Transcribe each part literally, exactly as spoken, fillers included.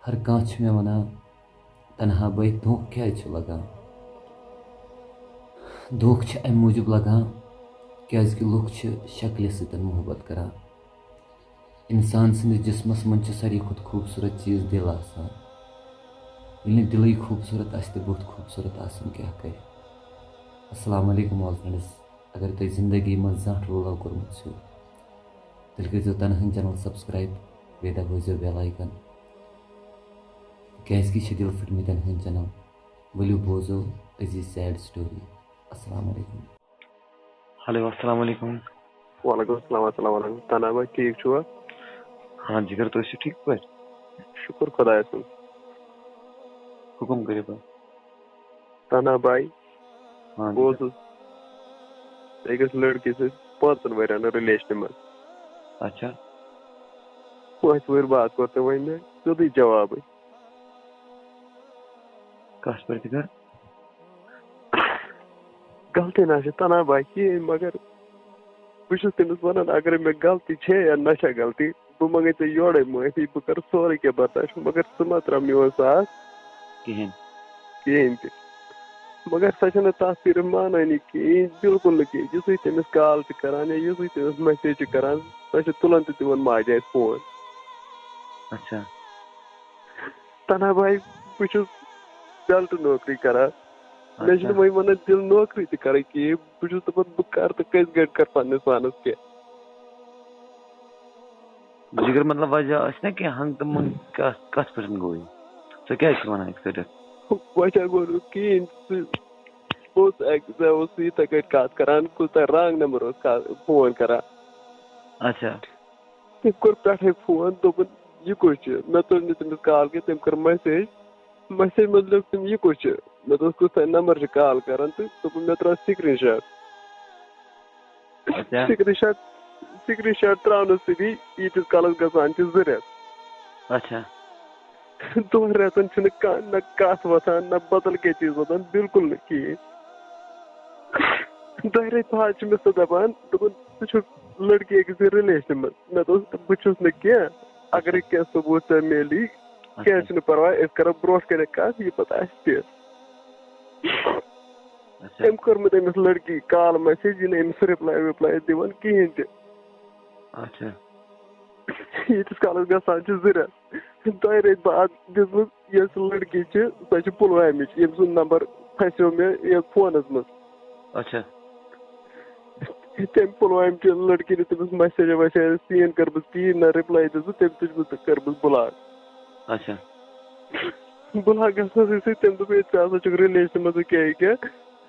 ہر کانٛہہ چھُ مےٚ وَنان، "تنہا بھائی، دھوکہٕ کیٛازِ چھُ لگان؟" دھوکہٕ چھِ اَمہِ موٗجوٗب لگان، کیٛازِکہِ لُکھ چھِ شکلہِ سۭتۍ محبت کران۔ اِنسان سٕنٛدِس جسمس منٛز چھُ ساروی کھۄتہٕ خوٗبصوٗرت چیٖز دِل آسان۔ ییٚلہِ نہٕ دِلٕے خوٗبصوٗرت آسہِ، تہٕ بُتھ خوٗبصوٗرت آسُن کیٛاہ کرِ؟ السلام علیکم all friends۔ اگر تۄہہِ زندگی منٛز زانٛہہ ٹرٛولا کوٚرمُت چھُ، تیٚلہِ کٔرۍزیو تنہٲنۍ channel subscribe، بیٚیہِ دبٲیزیو bell icon۔ کیٛازِکہِ یہِ چھِ دِل پھٕٹمٕتٮ۪ن ہٕنٛدۍ channel۔ ؤلِو بوزو أزِچ sad story۔ السلام علیکم۔ ہیلو، السلام علیکم۔ وعلیکم السلام، السلام علیکم۔ تنہا بھائی، ٹھیٖک چھُوا؟ ہاں جِگر، تُہۍ ٲسِو ٹھیٖک پٲٹھۍ؟ شُکُر خۄدایَس کُن۔ حُکُم کٔرِو بھائی۔ تنہا بھائی، ہاں بہٕ جِگر۔ اوسُس أکِس لڑکی سۭتۍ پانٛژن ؤرین رِلیشنہِ منٛز۔ اچھا۔ پانٛژِ وٕہٕرۍ بعد کوٚر تٔمۍ وۄنۍ مےٚ سیوٚدُے جوابٕے۔ کَس پٮ۪ٹھ تہِ کَر؟ غلطی نہ چھِ تنہا بھائی کِہیٖنۍ، مگر بہٕ چھُس تٔمِس وَنان، اگرے مےٚ غلطی چھے یا نہ چھےٚ غلطی، بہٕ منٛگَے ژےٚ یورَے معٲفی، بہٕ کَرٕ سورُے کینٛہہ برداش، مگر ژٕ مہ ترٛاو میون ساتھ کِہیٖنۍ۔ کِہیٖنۍ تہِ۔ مگر سۄ چھَنہٕ تَتھ صرف مانٲنی کِہیٖنۍ، بِلکُل نہٕ کِہیٖنۍ۔ یُتھُے تٔمِس کال چھِ کَران یا یُتھُے تٔمِس message چھِ کَران، سۄ چھِ تُلان تہٕ دِوان ماجہِ اَتھِ فون۔ اچھا۔ تنہا بھائی، بہٕ چھُس بیلٹہٕ نوکری کران۔ مےٚ چھُنہٕ اچھا۔ وۄنۍ وَنان دِل نوکری تہِ کرٕنۍ کِہیٖنۍ۔ بہٕ چھُس دَپان، بہٕ کَرٕ تہٕ کٔژِ گٲنٛٹہِ کَرٕ پنٛنِس پانَس کینٛہہ۔ جِگر، مطلب، وجہ آسہِ نا کینٛہہ ہنٛگ تہٕ منٛگ، کَتھ، کَتھ پٮ۪ٹھ گوٚو یہِ؟ ژٕ کیٛازِ چھُکھ وَنان یِتھ کٲٹھۍ؟ وجہ گوٚو نہٕ کِہیٖنۍ۔ سُہ اوس اَکہِ دۄہ اوس سُہ یِتھَے کٲٹھۍ کَتھ کَران، کوٗتاہ wrong number اوس کا-، فون کَران۔ اچھا۔ تٔمۍ کوٚر پٮ۪ٹھَے فون، دوٚپُن، "یہِ کُس چھُ؟" مےٚ تُل نہٕ تٔمِس کال کینٛہہ، تٔمۍ کٔر message۔ Message منٛز لیوٚکھ تٔمۍ، "یہِ کُس چھُ؟" مےٚ دوٚپُس، "کُس تام number چھُ کال کران؟" تہٕ دوٚپُن، "مےٚ ترٛاو screenshot۔" اچھا۔ Screenshot، screenshot ترٛاونہٕ سۭتی ییٖتِس کالس گژھان چھِ زٕ رٮ۪تھ۔ اچھا۔ دۄن رٮ۪تن چھُنہٕ کانٛہہ نہ کتھ وۄتھان، نہ بدل کینٛہہ چیٖز وۄتھان، بِلکُل نہٕ کِہیٖنۍ۔ دۄیہِ رٮ۪تۍ بعد چھِ مےٚ سۄ دَپان، دوٚپُن، "ژٕ چھُکھ لٔڑکی أکِس سۭتۍ relationہِ منٛز؟" مےٚ دوٚپُس، "بہٕ چھُس نہٕ کینٛہہ، اگرے کینٛہہ ثبوٗت ژےٚ میلی، کینٛہہ چھُنہٕ پرواے، أسۍ کرو برونٛٹھ کَنہِ کَتھ، یہِ پَتہٕ آسہِ تہِ۔" اچھا۔ أمۍ کٔرمٕژ أمِس لٔڑکی call message، یہِ نہٕ أمِس reply وِپلاے دِوان کِہیٖنۍ تہِ۔ اچھا۔ ییٖتِس کالَس گژھان چھِ زٕ رٮ۪تھ، دۄیہِ رٮ۪تۍ بعد دِژمٕژ یۄس لٔڑکی چھِ، سۄ چھِ پُلوامِچ، ییٚمۍ سُنٛد number پھَسیو مےٚ یَتھ فونَس منٛز۔ اچھا۔ تٔمۍ پُلوامہِ چہِ لٔڑکی نہٕ تٔمِس message ویسیج seen کٔرمٕژ کِہیٖنۍ، نہ reply دِژمٕژ، تٔمۍ تُجمٕژ تہٕ کٔرمٕژ block۔ اچھا۔ Block گژھنَس سۭتۍ سۭتۍ تٔمۍ دوٚپ، "ہے، ژٕ ہسا چھُکھ relationہِ منٛز، ژٕ کیٛاہ یہِ کیٛاہ؟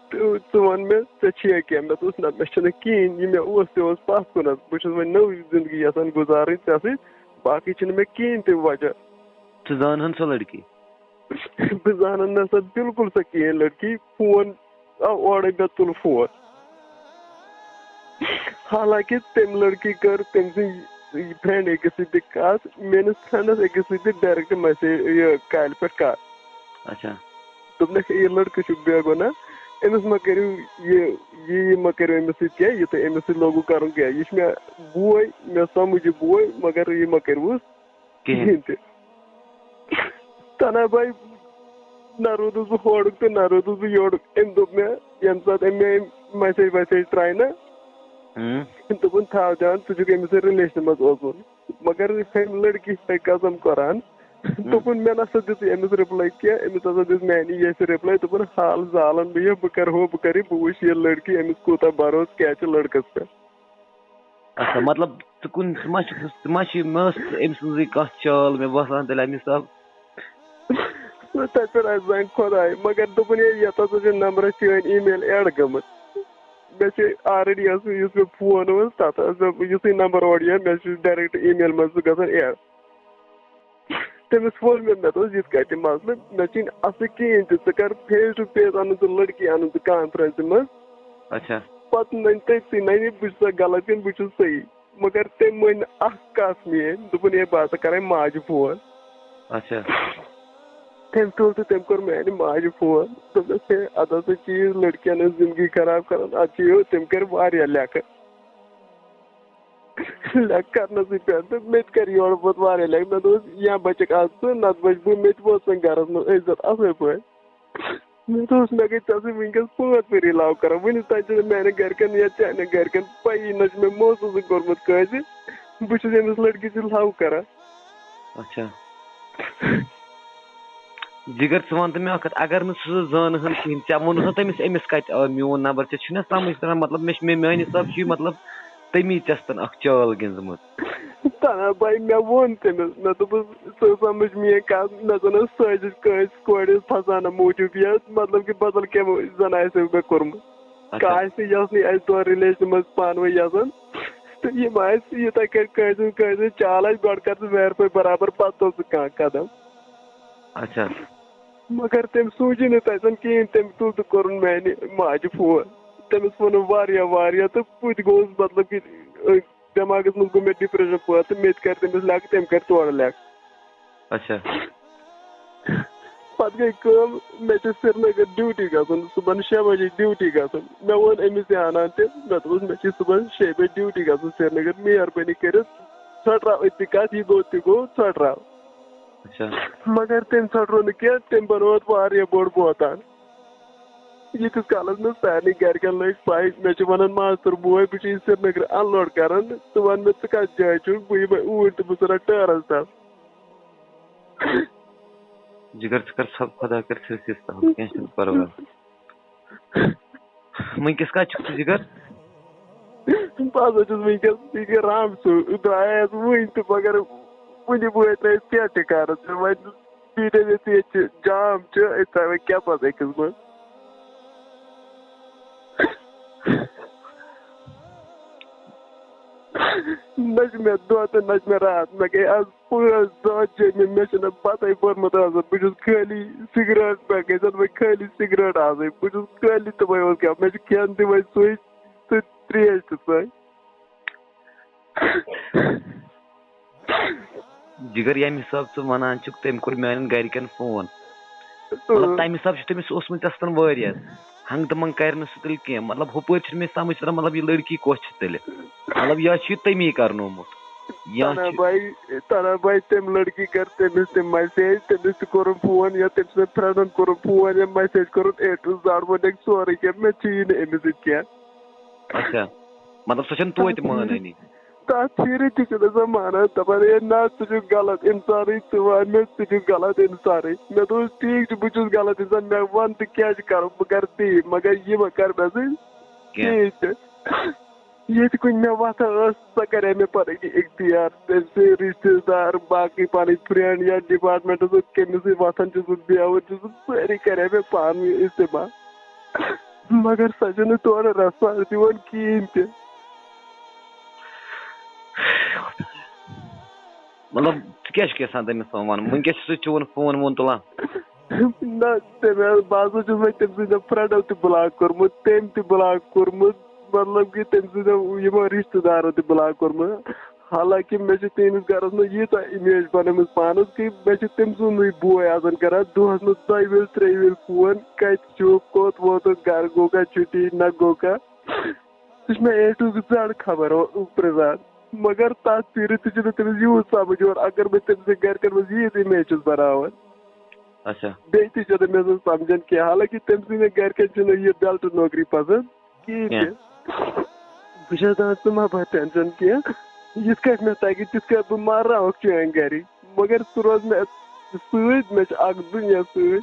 تہٕ ژٕ وَن مےٚ، ژےٚ چھِیا کینٛہہ؟" مےٚ دوٚپُس، "نہ، مےٚ چھُنہٕ کِہیٖنۍ، یہِ مےٚ اوس، تہِ اوس پَتھ کُنَتھ، بہٕ چھُس وۄنۍ نٔو زِندگی یَژھان گُزارٕنۍ ژےٚ سۭتۍ، باقٕے چھِنہٕ مےٚ کِہیٖنۍ تہِ وجہ۔" ژٕ زانہٕ ہن سۄ لٔڑکی؟ بہٕ زانن نہ سۄ بِلکُل سۄ کِہیٖنۍ لٔڑکی، فون آو اورَے، مےٚ تُل فون۔ حالانکہِ تٔمۍ لٔڑکی کٔر تٔمۍ سٕنٛز friend أکِس سۭتۍ تہِ کَتھ، میٲنِس friendس أکِس سۭتۍ تہِ direct message، یہِ کالہِ پٮ۪ٹھ کَتھ۔ اچھا۔ دوٚپنَکھ، "یہِ لٔڑکہٕ چھُ بے گۄناہ، أمِس مہ کٔرِو یہِ، یہِ، یہِ مہ کٔرِو أمِس سۭتۍ کینٛہہ، یہِ تۄہہِ أمِس سۭتۍ لوگوُ کَرُن کینٛہہ، یہِ چھُ مےٚ بوے، مےٚ سَمٕجھ یہِ بوے، مگر یہِ مہ کٔرِوُس کِہیٖنۍ۔ کِہیٖنۍ تہِ۔" تنہا بھائی، نہ روٗدُس بہٕ ہورُک تہٕ نہ روٗدُس بہٕ یورُک۔ أمۍ دوٚپ مےٚ، ییٚمہِ ساتہٕ أمۍ مےٚ أمۍ message ویسیج ترٛایہِ نہ، اۭں۔ دوٚپُن، "تھاو جان، ژٕ چھُکھ أمِس سۭتۍ relationہِ منٛز اوسمُت۔" مگر أمۍ لٔڑکی چھِ قسم قرآن، اۭں۔ دوٚپُن، "مےٚ نہ سا دیُتُے أمِس reply کینٛہہ، أمِس ہسا دیُت میٛانہِ یَسہِ reply۔" دوٚپُن، "حال زالَن بہٕ یہِ، بہٕ کَرٕ ہُہ، بہٕ کَرٕ یہِ، بہٕ وٕچھِ یہِ لٔڑکی، أمِس کوٗتاہ بھروسہٕ کیٛاہ چھُ لٔڑکَس پٮ۪ٹھ۔" اچھا، مطلب، ژٕ کُن، ژٕ ما چھُکھ، ژٕ ما چھِ، مےٚ ٲس أمۍ سٕنٛزٕے کانٛہہ چال مےٚ باسان تیٚلہِ اَمہِ حساب۔ تَتہِ پٮ۪ٹھ آسہِ زَنگ خۄداے، مگر دوٚپُن، "ہے، یَتھ ہسا چھِ نمبرَس چٲنۍ email add گٔمٕژ۔" مےٚ چھِ already ٲس، یُس مےٚ فون اوس، تَتھ ٲس مےٚ یُتھُے نمبر اورٕ یِوان، مےٚ چھُ direct email منٛز سُہ گژھان add۔ تٔمِس ووٚن مےٚ، مےٚ دوٚپُس، "یِتھ کٔنۍ تہِ مسلہٕ، مےٚ چھُنہٕ اَصٕل کِہیٖنۍ تہِ، ژٕ کر face to face اَنُن ژٕ لٔڑکی اَنُن ژٕ conferenceہِ منٛز۔" اچھا۔ پَتہٕ نَنہِ تٔتسٕے نَنہِ بہٕ چھُسا غلط کِنہٕ بہٕ چھُس صحیح۔ مگر تٔمۍ مٲنۍ نہٕ اَکھ کَتھ میٛٲنۍ، دوٚپُن، "ہے، بہٕ ہسا کَرَے ماجہِ فون۔" اچھا۔ تٔمۍ تُل تہٕ تٔمۍ کوٚر میٛانہِ ماجہِ فون، دوٚپنَس، "ہے، اَدٕ ہسا چھِ یہِ لٔڑکِیَن ہٕنٛز زِندگی خراب کَران، اَدٕ چھِ یہِ۔" تٔمۍ کٔرۍ واریاہ لیکھٕ۔ لٮ۪کھ کرنَسٕے پٮ۪ٹھ تہٕ مےٚ تہِ کَرِ یورٕ پَتہٕ واریاہ لٮ۪کھ۔ مےٚ دوٚپُس، یا بَچَکھ آز ژٕ، نَتہٕ بَچہٕ بہٕ، مےٚ تہِ ووت وۄنۍ گَرَس منٛز عزت اَصٕل پٲٹھۍ۔ مےٚ دوٚپُس، مےٚ گٔے ژےٚ سۭتۍ وٕنکٮ۪س پانٛژھ ؤری love کران، وٕنیُک تام چھُنہٕ میٛانٮ۪ن گَرِکٮ۪ن یا چانٮ۪ن گَرِکٮ۪ن پَیی، نہ چھُ مےٚ محسوٗسٕے کوٚرمُت کٲنٛسہِ، بہٕ چھُس ییٚمِس لٔڑکی سۭتۍ love کران۔ اچھا۔ جِگر، ژٕ وَن تہٕ مےٚ اَکھ کَتھ، اگر نہٕ سُہ زانہٕ ہن کِہیٖنۍ، ژےٚ ووٚنُتھ نہ تٔمِس، أمِس کَتہِ آو میون نمبر؟ ژےٚ چھُنہ سَمٕجھ تَران، مطلب، مےٚ چھُ، مےٚ، میٛانہِ حِساب چھُ یہِ، مطلب، تٔمی ژےٚ سۭتۍ اَکھ چال گِنٛدمٕژ۔ تَنہٕ بھائی، مےٚ ووٚن تٔمِس، مےٚ دوٚپُس، ژٕ سَمٕجھ میٛٲنۍ کَتھ، مےٚ زَن ٲس سٲزِش کٲنٛسہِ کورِ ہٕنٛز پھساونہٕ موٗجوٗب، یا مطلب کہِ بدل کینٛہہ زَن آسہِ مےٚ کوٚرمُت۔ اچھا۔ کانٛہہ آسہِ نہٕ، یۄس نہٕ اَسہِ دۄن relation منٛز پانہٕ ؤنۍ یَزان، تہٕ یِم آسہِ یِتھَے کٔنۍ کٲنٛسہِ ہٕنٛز، کٲنٛسہِ ہٕنٛز چال آسہِ، گۄڈٕ کَر ژٕ verify برابر، پَتہٕ تُل ژٕ کانٛہہ قدم۔ اچھا۔ مگر تٔمۍ سوٗنٛچُے نہٕ تَتٮ۪ن کِہیٖنۍ، تٔمۍ تُل تہٕ کوٚرُن میٛانہِ ماجہِ فون۔ تٔمِس ووٚنُم واریاہ واریاہ تہٕ بہٕ تہِ گوٚوُس، مطلب کہِ، أتھۍ دٮ۪ماغَس منٛز گوٚو مےٚ depression پٲدٕ تہٕ مےٚ تہِ کَرِ تٔمِس لٮ۪کہٕ، تٔمۍ کَرِ تورٕ لٮ۪کہٕ۔ اچھا۔ پَتہٕ گٔے کٲم، مےٚ چھِ سرینگر duty گژھُن، صُبحن شےٚ بَجے duty گژھُن۔ مےٚ ووٚن أمِس یہِ اَنان تہِ، مےٚ دوٚپُس، مےٚ چھِ صُبحن شےٚ بَجہِ duty گژھُن سرینگر، مہربٲنی کٔرِتھ ژھۄٹراو أتھی کَتھ، یہِ گوٚو تہِ گوٚو، ژھۄٹراو۔ اچھا۔ مگر تٔمۍ ژھۄٹرو نہٕ کینٛہہ، تٔمۍ بنوو اَتھ واریاہ بوٚڑ بہتان۔ ییٖتِس کالس مےٚ سارنٕے گرِکٮ۪ن لٔج پَے، مےٚ چھِ وَنان، "ماستُر بوے، بہٕ چھُس یہِ سرینگرٕ unload کران، ژٕ وَن مےٚ، ژٕ کَتھ جایہِ چھُکھ، بہٕ یِمَے اوٗرۍ تہٕ بہٕ ژَلہٕ ٹٲرَس تَل۔" جِگر، ژٕ کر سب خۄدا کر سٲرسٕے سہل، کینٛہہ چھُنہٕ پرواے۔ وٕنکیٚس کَتہِ چھُکھ ژٕ، جِگر؟ بہٕ ہسا چھُس وٕنکیٚس یہِ کہِ رام سُہ درٛایس وٕنۍ تہٕ مگر وٕنہِ وٲتۍ نہٕ أسۍ کینٛہہ ٹھِکانس پٮ۪ٹھ۔ وۄنۍ بیٚیہِ دٔپۍ أسۍ ییٚتہِ چھِ جام چھُ، أسۍ ترٛاوے کیپس أکِس منٛز۔ نہ چھِ مےٚ دۄہ تہٕ نہ چھِ مےٚ راتھ، مےٚ گٔے آز پانٛژھ دۄہ جیٚمہِ، مےٚ چھُنہٕ بَتَے بوٚرمُت آسان۔ بہٕ چھُس خٲلی سِگریٹ، مےٚ گژھن وۄنۍ خٲلی سِگریٹ آسٕنۍ۔ بہٕ چھُس خٲلی تِمَے یوت کھٮ۪وان۔ مےٚ چھُ کھٮ۪ن تہِ وۄنۍ سُے تہٕ ترٛیش تہِ سۄے۔ جِگر، ییٚمہِ حِساب ژٕ وَنان چھُکھ، تٔمۍ کوٚر میٛانٮ۪ن گَرِکٮ۪ن فون۔ مطلب، تَمہِ حِساب چھُ تٔمِس اوسمُت تَستَن واریاہ۔ ہنٛگ تہٕ منٛگ کَرِ نہٕ سُہ تیٚلہِ کینٛہہ۔ مطلب، ہُپٲرۍ چھُنہٕ مےٚ سَمٕجھ تَران، مطلب، یہِ لٔڑکی کۄس چھِ تیٚلہِ؟ مطلب، یا چھُ یہِ تٔمی کَرنومُت، یا تنہا چھُ بھائی، تنہا بھائی، تٔمۍ لٔڑکی کٔر تٔمِس تہِ message، تٔمِس تہِ کوٚرُن فون، یا تٔمۍ سٕنٛدٮ۪ن friendن کوٚرُن فون، یا message کوٚرُن A to Z، ووٚنُکھ سورُے کینٛہہ، مےٚ چھُ یی نہٕ أمِس سۭتۍ کینٛہہ۔ اچھا، مطلب، سۄ چھَنہٕ توتہِ مانٲنی۔ تَتھ پھیٖرِ تہِ چھُنہٕ سۄ مانان، دَپان، "ہے نہ، ژٕ چھُکھ غلط اِنسانٕے، ژٕ وَن مےٚ، ژٕ چھُکھ غلط اِنسانٕے۔" مےٚ دوٚپُس، "ٹھیٖک چھُ، بہٕ چھُس غلط اِنسان، مےٚ وَن ژٕ کیٛازِ کَرُن، بہٕ کَرٕ تی، مگر یہِ مہ کَر مےٚ سۭتۍ کینٛہہ۔" کِہیٖنۍ تہِ۔ ییٚتہِ کُنہِ مےٚ وۄتھان ٲس، سۄ کَرے مےٚ پَنٕنۍ اِختیار، تٔمۍ سٕنٛدۍ رِشتہٕ دار، باقٕے پَنٕنۍ friend یا departmentس منٛز کٔمِس سۭتۍ وۄتھان چھُس بہٕ، بیٚہوان چھُس بہٕ، سٲری کَرے مےٚ پانہٕ ؤنۍ استعمال۔ مگر سۄ چھَنہٕ تورٕ response دِوان کِہیٖنۍ تہِ۔ مطلب، ژٕ کیٛاہ چھُکھ یَژھان تٔمِس وۄنۍ وَنُن؟ وٕنکیٚس چھُ سُہ چون فون وون تُلان؟ نہ، تٔمۍ حظ، بہٕ ہسا چھُس وۄنۍ تٔمۍ سٕنٛدٮ۪ن friendو تہِ block کوٚرمُت، تٔمۍ تہِ block کوٚرمُت، مطلب کہِ تٔمۍ سٕنٛدٮ۪ن یِمو رِشتہٕ دارو تہِ block کوٚرمُت۔ حالانکہ مےٚ چھِ تِہنٛدِس گرس منٛز ییٖژاہ image بنٲومٕژ پانس کہِ مےٚ چھُ تٔمۍ سُنٛدُے بوے آسان کران دۄہس منٛز دۄیہِ وِلہِ ترٛیٚیہِ وِلہِ فون، کتہِ چھُکھ، کوٚت ووتُکھ، گرٕ گوٚو کانٛہہ چھُٹی، نہ گوٚو کانٛہہ۔ سُہ چھُ مےٚ A to Z خبر او-، پرٛزان۔ مگر تتھ پیٖرِ تہِ چھُنہٕ تٔمِس یوٗت سمجھ یِوان، اگر بہٕ تٔمۍ سٕنٛدِ گرِکٮ۪ن منٛز ییٖژ image چھُس بناوان۔ اچھا۔ بیٚیہِ تہِ چھُنہٕ مےٚ سُہ سمجھان کینٛہہ، حالانکہ تٔمۍ سٕنٛدٮ۪ن گرِکٮ۪ن چھُنہٕ یہِ belt نوکری پسنٛد کِہیٖنۍ تہِ۔ کینٛہہ۔ بہٕ چھُس دَپان، ژٕ مہ بَر tension کینٛہہ، یِتھ کٲٹھۍ مےٚ تَگہِ، تِتھ کٲٹھۍ بہٕ مارناوَکھ چٲنۍ گَرِکۍ، مگر ژٕ روز مےٚ سۭتۍ، مےٚ چھُ اَکھ دُنیا سۭتۍ۔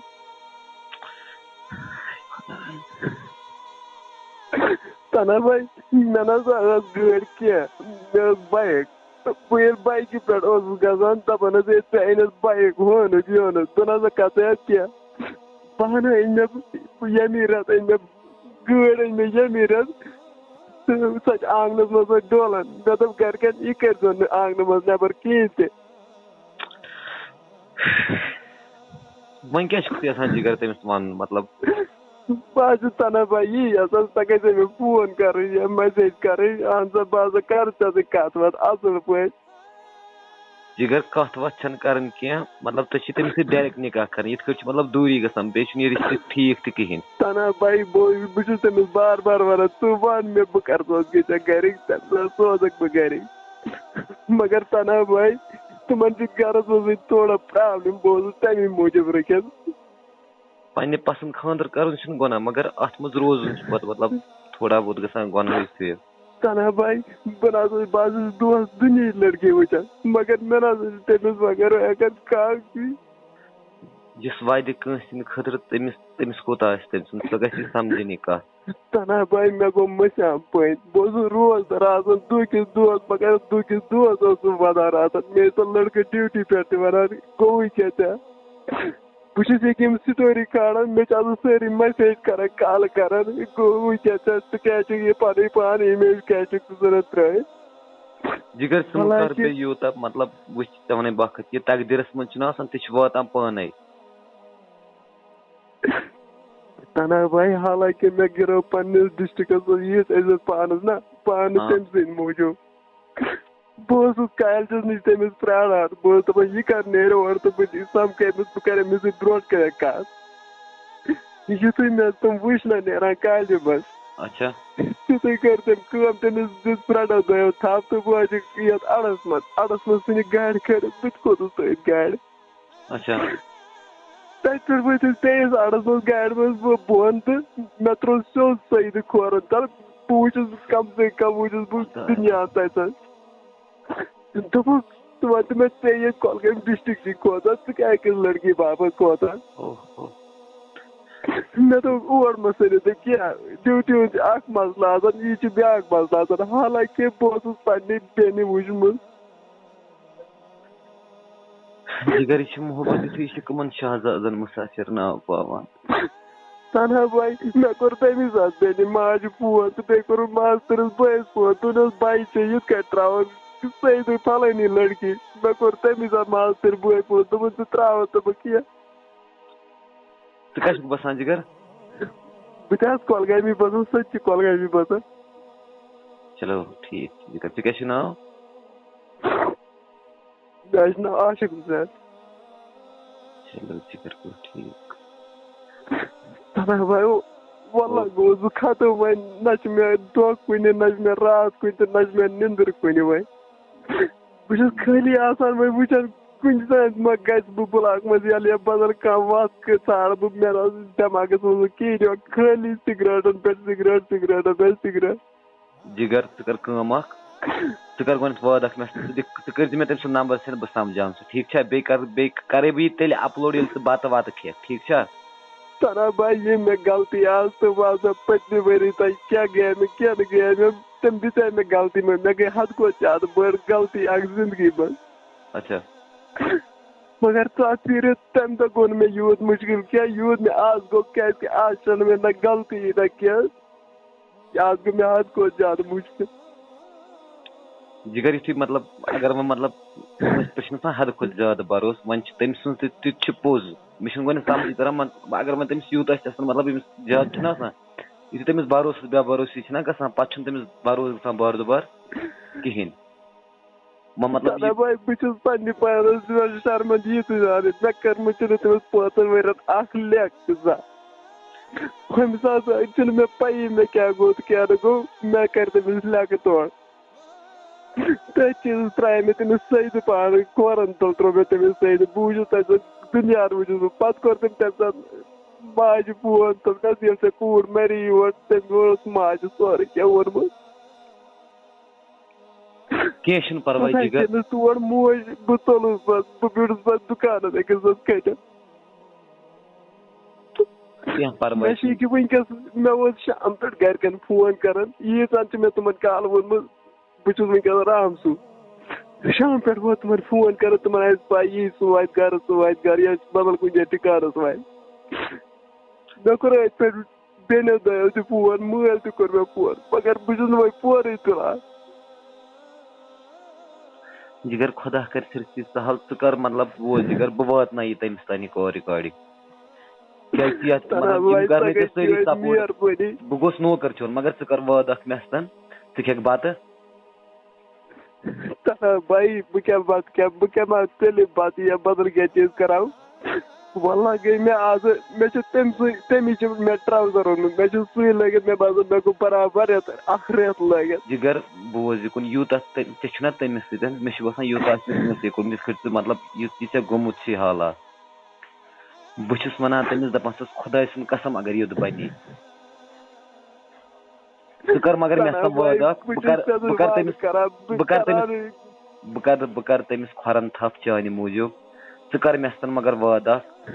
تَنہٕ بھائی، مےٚ نہ سا ٲس گٲڑۍ کینٛہہ، مےٚ ٲس bike۔ بہٕ ییٚلہِ bikeہِ پٮ۪ٹھ اوسُس گژھان، دَپان ٲسۍ، "ہے، ژےٚ أنِتھ bike، ہُہ اوٚنُتھ، یہِ اوٚنُتھ"، بہٕ نہ سا کھژے اَتھ کینٛہہ۔ بہٕ ہَنا أنۍ مےٚ ییٚمی رٮ۪تہٕ أنۍ مےٚ گٲڑۍ أنۍ مےٚ ییٚمی رٮ۪تہٕ، تہٕ سۄ چھِ آنٛگنَس منٛز وۄنۍ ڈولان۔ مےٚ دوٚپ گَرِکٮ۪ن، "یہِ کٔرۍزیو نہٕ آنٛگنہٕ منٛز نٮ۪بَر کِہیٖنۍ تہِ۔" وۄنۍ کیٛاہ چھُکھ ژٕ یَژھان جِگر تٔمِس وَنُن؟ مطلب، بہٕ حظ چھُس تَنہٕ بہٕ یی یَژھان، سۄ گژھِ مےٚ فون کَرٕنۍ یا message کَرٕنۍ، اَہَن سا، بہٕ ہسا کَرٕ ژےٚ سۭتۍ کَتھ وَتھ اَصٕل پٲٹھۍ۔ جِگر، کَتھ وَتھ چھَنہٕ کَرٕنۍ کینٛہہ، مطلب، ژےٚ چھِ تٔمِس سۭتۍ direct نِکاح کَرٕنۍ، یِتھ کٲٹھۍ چھُ، مطلب، دوٗری گژھان، بیٚیہِ چھُنہٕ یہِ رِشتہٕ ٹھیٖک تہِ کِہیٖنۍ۔ تَنہٕ ہا بھائی، بہٕ، بہٕ چھُس تٔمِس بار بار وَنان، "ژٕ وَن مےٚ، بہٕ کَر سوزٕ گٔے ژےٚ گَرِکۍ، تَمہِ ساتہٕ سوزَکھ بہٕ گَرِکۍ۔" مگر تنہا بھائی، تِمن چھِ گرس منٛز وۄنۍ تھوڑا پرابلم، بہٕ اوسُس تَمی موٗجوٗب رُکِتھ۔ پننہِ پسند خانٛدر کرُن چھُنہٕ گۄناہ، مگر اتھ منٛز روزُن چھُ پتہٕ مطلب تھوڑا بہت گژھان گۄناہ فیٖل۔ تنہا بھائی، بہٕ نہ حظ اوسُس، بہٕ حظ اوسُس دۄہس دُنہِچ لڑکی وٕچھان، مگر مےٚ نہ حظ اوس تٔمِس وغٲر ہٮ۪کان کانٛہہ تہِ۔ یُس وعدٕ کٲنٛسہِ ہٕنٛدِ خٲطرٕ تٔمِس تٔمِس کوٗتاہ آسہِ تٔمۍ سُنٛد، سۄ گژھِ سمجھٕنۍ یہِ کتھ۔ تنہا بھائی، مےٚ گوٚو مٔشام پٔتۍ۔ بہٕ اوسُس روزدار آسان دُہ کِس دۄہس، مگر دُہ کِس دۄہس اوسُس ودان آسان۔ مےٚ ٲسۍ تِم لڑکہٕ ڈیوٹی پٮ۪ٹھ تہِ ونان، گوٚوُے کیٛاہ ژےٚ؟ بہٕ چھُس ییٚکیٛاہ یِم سٹوری کھالان، مےٚ چھِ آسان سٲری میسیج کران، کالہٕ کران، گوٚوُے کیٛاہ ژےٚ؟ ژٕ کیٛازِ چھُکھ یہِ پنٕنۍ پان امیج کیٛازِ چھُکھ ژٕ ضروٗرت ترٲوِتھ؟ جگر، ژٕ مہٕ حالانکہ کر بیٚیہِ یوٗتاہ، مطلب، وٕچھ ژےٚ وَنے بخت، یہِ تقدیٖرس منٛز چھُنہ آسان، تہِ چھُ واتان پانے۔ تنہا بھائی، حالانکہ مےٚ گِرٲو پننِس ڈسٹرکٹس منٛز ییٖژ عزت پانس نہ، پانہٕ آ۔ تٔمۍ سٕنٛدِ موٗجوٗب۔ بہٕ اوسُس کالجس نِش تٔمِس پرٛاران، بہٕ اوسُس دَپان، یہِ کر نیرِ اورٕ تہٕ بہٕ سمکھٕ أمِس، بہٕ کرٕ أمِس سۭتۍ برونٛٹھ کَنہِ کَتھ۔ یُتھُے مےٚ تِم وٕچھ نہ نیران کالجہِ منٛز، اچھا۔ تیُتھُے کٔر تٔمۍ کٲم، تٔمِس دِژ برٛنٛڈو دۄیو تھپھ تہٕ بہٕ حظ چھُس یَتھ اَڑَس منٛز، اَڑَس منٛز ژھٕنہِ گاڑِ کھٲلِتھ، بہٕ تہِ کھوٚتُس تٔتھۍ گاڑِ۔ اچھا۔ تَتہِ پٮ۪ٹھ ؤتھِس بیٚیِس اَڑَس منٛز گاڑِ منٛز بہٕ بۄن تہٕ مےٚ ترٛوو سیوٚد سیدٕ کھورَن تَل۔ بہٕ وُچھُس کَم سے کَم وُچھُس بہٕ خۄدایا۔ دُنیا تَتٮ۪ن۔ دوٚپُکھ، ژٕ وَن تہٕ مےٚ، ژےٚ ییٚتہِ کۄلگٲمۍ ڈِسٹرٛکٹٕے کھوژان، ژٕ کیٛاہ أکِس لٔڑکی باپَتھ کھوژان؟ اوہ، اوہ۔ مےٚ دوٚپ، اور مہ سٔرِو تُہۍ کینٛہہ، ڈیوٹی ہُنٛد چھُ اَکھ مسلہٕ آسان، یہِ چھُ بیٛاکھ مسلہٕ آسان، حالانکہِ بہٕ اوسُس پنٛنہِ بیٚنہِ وٕچھمُت۔ جگر، یہِ چھُ محبت، یُتھُے یہِ چھُ کٕمَن شہزادَن مُسافِر ناو پاوان۔ تنہا بھائی، مےٚ کوٚر تَمی ساتہٕ بیٚنہِ ماجہِ فون تہٕ بیٚیہِ کوٚرُن ماستٕرِس بٲیِس فون، دوٚپنَس، بَچہِ چھےٚ یِتھ کَنۍ ترٛاوان، سُہ ہے تُہۍ فَلٲنی لٔڑکی۔ مےٚ کوٚر تَمی ساتہٕ ماستٕرۍ بٲے فون، دوٚپُن، ژٕ ترٛاوَتھ نہٕ بہٕ کینٛہہ۔ ژٕ کَتہِ چھُکھ بَسان، جگر؟ بہٕ تہِ حظ کۄلگامی بَسان، سُہ تہِ چھِ کۄلگامی بَسان۔ چلو، ٹھیٖک چھُ، جگر۔ ژےٚ کیٛاہ چھُ ناو؟ مےٚ حظ چھُ ناو عاشق حُسین۔ چلو، جگر گوٚو ٹھیٖک۔ تنہا بھائی، واللہ گوٚوُس بہٕ ختم وۄنۍ، نہ چھُ مےٚ دۄہ کُنہِ، نہ چھُ مےٚ راتھ کُنہِ تہٕ نہ چھُ مےٚ نِندٕر کُنہِ وۄنۍ۔ بہٕ چھُس خٲلی آسان وۄنۍ وٕچھان، کُنہِ ساتہٕ ما گژھِ بہٕ بُلاک منٛز یَلہٕ یا بدل کانٛہہ وَتھ کٔر ژھانٛڈٕ بہٕ، مےٚ نہ حظ دٮ۪ماغَس منٛز نہٕ کِہیٖنۍ یِوان، خٲلی سِگریٹَن پٮ۪ٹھ سِگریٹ، سِگریٹَن پٮ۪ٹھ سِگریٹ۔ جگر، ژٕ کر کٲم اکھ، ژٕ کر گۄڈٕنٮ۪تھ وعدٕ اکھ مےٚ سۭتۍ، ژٕ دِ، ژٕ کٔرۍ زِ مےٚ تٔمۍ سُنٛد نمبر سینڈ، بہٕ سمجھاوَن سُہ، ٹھیٖک چھا؟ بیٚیہِ کر، بیٚیہِ کرے بہٕ یہِ تیٚلہِ اپلوڈ ییٚلہِ ژٕ بتہٕ وتہٕ کھٮ۪کھ، ٹھیٖک چھا؟ تنہا بھائی، یہِ مےٚ غلطی آز تہٕ وازٕ پٔتمہِ ؤری تۄہہِ کیٛاہ گٔیے مےٚ، کیٛاہ نہٕ گٔیے مےٚ، تٔمۍ دِژے مےٚ غلطی منٛز، مےٚ گٔے حد کھۄتہٕ زیادٕ بٔڑ غلطی اکھ زندگی منٛز۔ اچھا۔ مگر تتھ پھیٖرِ تمہِ دۄہ گوٚو نہٕ مےٚ یوٗت مُشکِل کینٛہہ، یوٗت مےٚ آز گوٚو، کیٛازِ کہِ آز چھنہٕ مےٚ نہ غلطی نہ کینٛہہ۔ آز گوٚو مےٚ حد کھۄتہٕ زیادٕ مُشکِل۔ جگر، یُتھُے مطلب، اگر وۄنۍ مطلب، کٲنٛسہِ پٮ۪ٹھ چھُنہٕ آسان حدٕ کھۄتہٕ زیادٕ بروسہٕ، وۄنۍ چھُ تٔمۍ سُنٛد تہِ، تہِ تہِ چھُ پوٚز۔ مےٚ چھُنہٕ گۄڈٕنٮ۪تھ سمجھی تران، وۄنۍ اگر وۄنۍ تٔمِس یوٗتاہ آسہِ آسان، مطلب، ییٚمِس زیادٕ چھُنہٕ آسان، یُتھُے تٔمِس بروسہٕ بے بروسی چھِنہ گژھان، پتہٕ چھُنہٕ تٔمِس بروسہٕ گژھان بار دُبار کِہیٖنۍ۔ وۄنۍ مطلب، نہ بھائی، بہٕ چھُس پننہِ پانس دِوان شرمندگی تہِ زیادٕ۔ مےٚ کٔرمٕژ چھنہٕ تٔمِس پانٛژن ؤرین اکھ لیکھ تہِ زانٛہہ۔ ہُمہِ ساتہٕ چھُنہٕ مےٚ پیی مےٚ کیٛاہ گوٚو تہٕ کیٛاہ نہٕ گوٚو، مےٚ کرِ تٔمِس لیکہٕ تورٕ۔ تٔتھۍ چیٖزس ترٛایے مےٚ تٔمِس سیدٕ پانہٕ، کھورن تل ترٛوو مےٚ تٔمِس سیدٕ۔ بہٕ وُچھُس تتہِ سُہ دُنیا وُچھُس بہٕ۔ پتہٕ کوٚر تٔمۍ تمہِ ساتہٕ ماجہِ فون، دوٚپنس، ییٚلہِ ژےٚ کوٗر مری یور، تٔمۍ اوس ماجہِ سورُے کینٛہہ ووٚنمُت۔ کینٛہہ چھُنہٕ پرواے، پتہٕ جگر۔ ییٚلہِ نہٕ تور موج، بہٕ ژوٚلُس پتہٕ، بہٕ بیوٗٹھُس پتہٕ دُکانس أکِس منٛز کھٔٹِتھ۔ کینٛہہ پرواے مےٚ چھِ یہِ کہِ وٕنکیٚس، مےٚ ووت شام پٮ۪ٹھ گرِکٮ۪ن فون کران، ییٖژ ہن چھِ مےٚ تِمن کالہٕ ووٚنمُت، بہٕ چھُس وٕنکیٚس آرام سُہ۔ شام پٮ۪ٹھ ووت تِمن فون کران، تِمن آسہِ پاے، یی سُہ واتہِ گرٕ، سُہ واتہِ گرٕ، یا چھُ بدل کُنہِ جایہِ ٹھِکانس واتہِ۔ مےٚ کوٚر أتھۍ پٮ۪ٹھ بیٚنیو دۄیو تہِ فون، مٲلۍ تہِ کوٚر مےٚ فون، مگر بہٕ چھُس نہٕ وۄنۍ فونٕے تُلان۔ جگر، خۄدا کرِ صرف یہِ سہل، ژٕ کر، مطلب، بوز جگر، بہٕ واتناوٕ یہِ تٔمِس تام یہِ کال ریکارڈنگ۔ کیازِ کہِ یتھ، تنہا مطلب، یِم بھائی، کرنٕے سۄ ژےٚ گٔے سٲری چٲنۍ سپورٹ۔ مہربٲنی۔ بہٕ گوٚژھ نوکر چون، مگر ژٕ کر وعدٕ اکھ مےٚ سۭتۍ، ژٕ کھٮ۪کھ بتہٕ۔ تنہا بھائی، بہٕ کیٛاہ بتہٕ کھٮ۪مہٕ؟ بہٕ کھٮ۪مہٕ ہا تیٚلہِ بتہٕ یا بدل کینٛہہ چیٖز کرہو۔ واللہ گٔے مےٚ آز، مےٚ چھُ تٔمۍ سٕے، تٔمی چھُ مےٚ ٹراوزر اوٚنمُت، مےٚ چھُ سُے لٲگِتھ، مےٚ باسان مےٚ گوٚو برابر رٮ۪تھ، اکھ رٮ۪تھ لٲگِتھ۔ جِگر، بوز یہِ کُن، یوٗتاہ تٔمۍ، ژےٚ چھُنا تٔمِس سۭتۍ، مےٚ چھُ باسان یوٗتاہ آسہِ نہٕ تٔمِس سۭتۍ کوٚرمُت، یِتھ کٔنۍ ژٕ مطلب یُتھ یہِ ژےٚ گوٚمُت چھُے حالات۔ بہٕ چھُس وَنان تٔمِس، دَپان چھُس، خۄداے سُنٛد قسم، اگر یُتھ بَنی، ژٕ کر مگر مےٚ سۭتۍ وٲد اکھ، بہٕ کر، بہٕ کر تٔمِس، بہٕ کر تٔمِس، بہٕ کر، بہٕ کر تٔمِس کھۄرن تھپھ چانہِ موٗجوٗب۔ ژٕ کر مےٚ سۭتۍ مگر وٲد اکھ،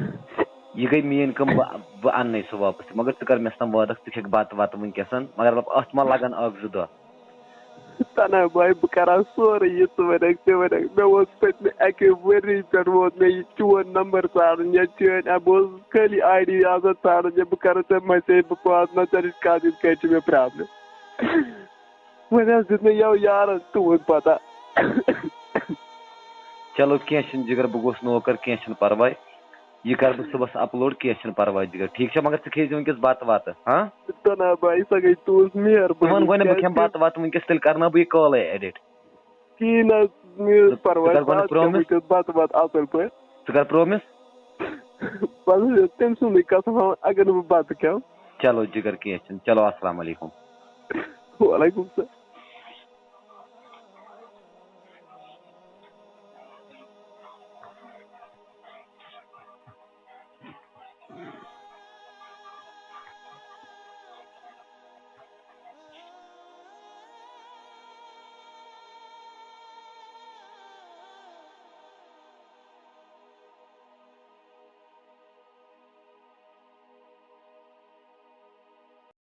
یہِ گٔے میٲنۍ کٲم، بہٕ، بہٕ اننَے سُہ واپس تہِ، مگر ژٕ کر مےٚ سۭتۍ وٲد اکھ، ژٕ کھٮ۪کھ بتہٕ وتہٕ وٕنکیٚسن، مگر مطلب اتھ ما لگن اکھ زٕ دۄہ۔ تنہا بھائی، بہٕ کران سورُے یہِ ژٕ ونکھ، تہِ ونکھ۔ مےٚ اوس پٔتمہِ اکہِ ؤری پٮ۪ٹھ ووت مےٚ یہِ چون نمبر ژارُن یا چٲنۍ، بہٕ اوسُس خٲلی آی ڈی آسان ژاران، یا بہٕ کرٕ ژےٚ مسیج، بہٕ پانہٕ ما ژےٚ نِش کتھ، یِتھ کٔنۍ چھِ مےٚ پرابلم۔ وۄنۍ حظ دیُت مےٚ یَو یارَن تُہُنٛد پتہ۔ چلو کینٛہہ چھُنہٕ جِگر، بہٕ گوٚژھ نوکر، کینٛہہ چھُنہٕ پرواے۔ یہِ کرٕ بہٕ صُبحس اپلوڈ، کینٛہہ چھُنہٕ پرواے جِگر، ٹھیٖک چھا؟ مگر ژٕ کھیٚیہِ زِ وٕنکیٚس بَتہٕ وَتہٕ، ہاں؟ تنہا بھائی، سۄ گٔے تُہٕنٛز مہربٲنی۔ ژٕ وَن گۄڈٕنٮ۪تھ بہٕ کھٮ۪مہٕ بَتہٕ وَتہٕ وٕنکیٚس، تیٚلہِ کرناو بہٕ یہِ کالے ایڈِٹ۔ کِہیٖنۍ نہٕ حظ، مےٚ حظ پرواے، ژٕ کر گۄڈٕ بہٕ حظ کھٮ۪مہٕ promise؟ وٕنکیٚس بَتہٕ وَتہٕ اَصٕل پٲٹھۍ۔ ژٕ کر promise؟ بَس حظ، تٔمۍ سُنٛدُے قسم ہاوان، اگر نہٕ بہٕ بَتہٕ کھٮ۪مہٕ۔ چلو جِگر، کینٛہہ چھُنہٕ، چلو السلام علیکم۔ وعلیکم السلام۔